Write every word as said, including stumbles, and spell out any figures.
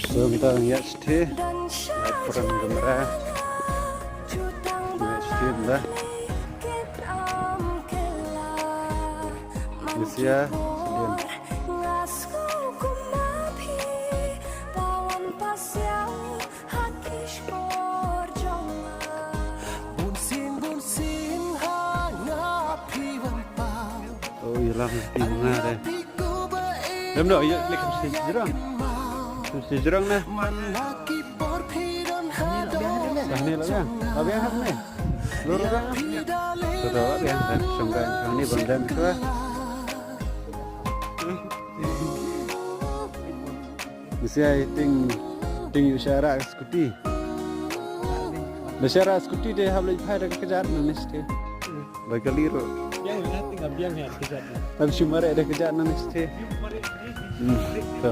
Sum tang ïa sthi. Ïa pran kamera. Ïa sthi da. Malaysia, sdien. Oh, ïa lang ti nga de. Dem do, ïa lek kam sdien jrong. Kam sdien jrong na. Sah ne la biang. La biang hap ne. Lor la biang. To to la biang dan song kan song ni bang dan swa. Mesti ai ting ting yu syara scooty. Yu syara scooty de hap leit phai da ka kjat na mesti. Ba ka liro. Biang na ting biang ya kjat. Hap shu mare da kjat na mesti. Hmm. To.